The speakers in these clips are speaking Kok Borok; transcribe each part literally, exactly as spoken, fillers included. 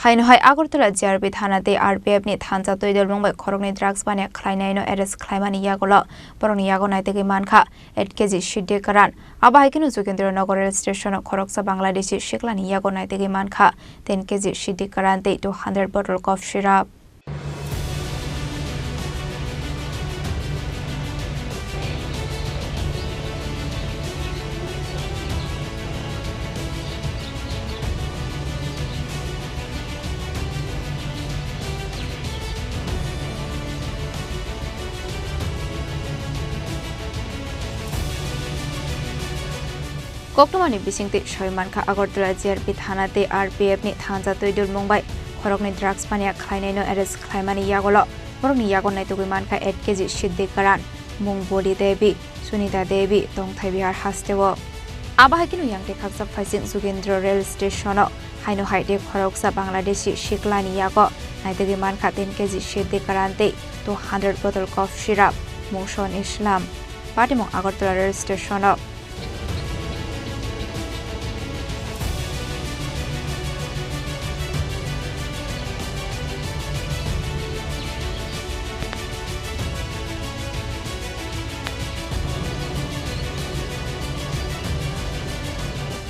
Haino hai Agartala G R P thana tei R P F ni thansa twi dolmung bai khoroknwi drugs baniya khlainaino arrest khlaimani yagulo borokni yago naitugwi mankha eight K G siddi karan. Abo hai kheno Jogendra Nagar rail station o khoroksa Bangladeshi siklani yago naitugwi mankha ten K G siddi karan tei two hundred bottle cough syrup. Koktwmani bisingtwi soi mankha, Agartala G R P thana tei R P F ni thansa twi dolmung bai khoroknwi drugs baniya khlainaino arrest khlaimani yagulo borokni yago naitugwi mankha eight K G siddi karan, mung Boli Devi, Sunita Devi, Tongthai Bihar hasteo. Abo hai kheno yangtwi khaksa phaising Jogendra rail station o haino hai tei khoroksa Bangladeshi siklani yago naitugwi mankha ten K G siddi karan tei two hundred bottle cough syrup, mung Son Islam. Patimung Agartala rail station o.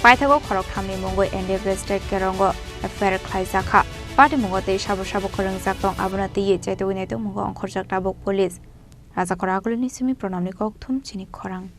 Paithago khorok thamni mungwi N D F registered kerongo F I R khlaijakha. Patimungo tei sabo sabo kwrwngjak tong, abono twiwi chaitugwi naitugmungo ongkhorjak tabuk police. Rajakora Agulini simi Pranamni kokthum chini khorang.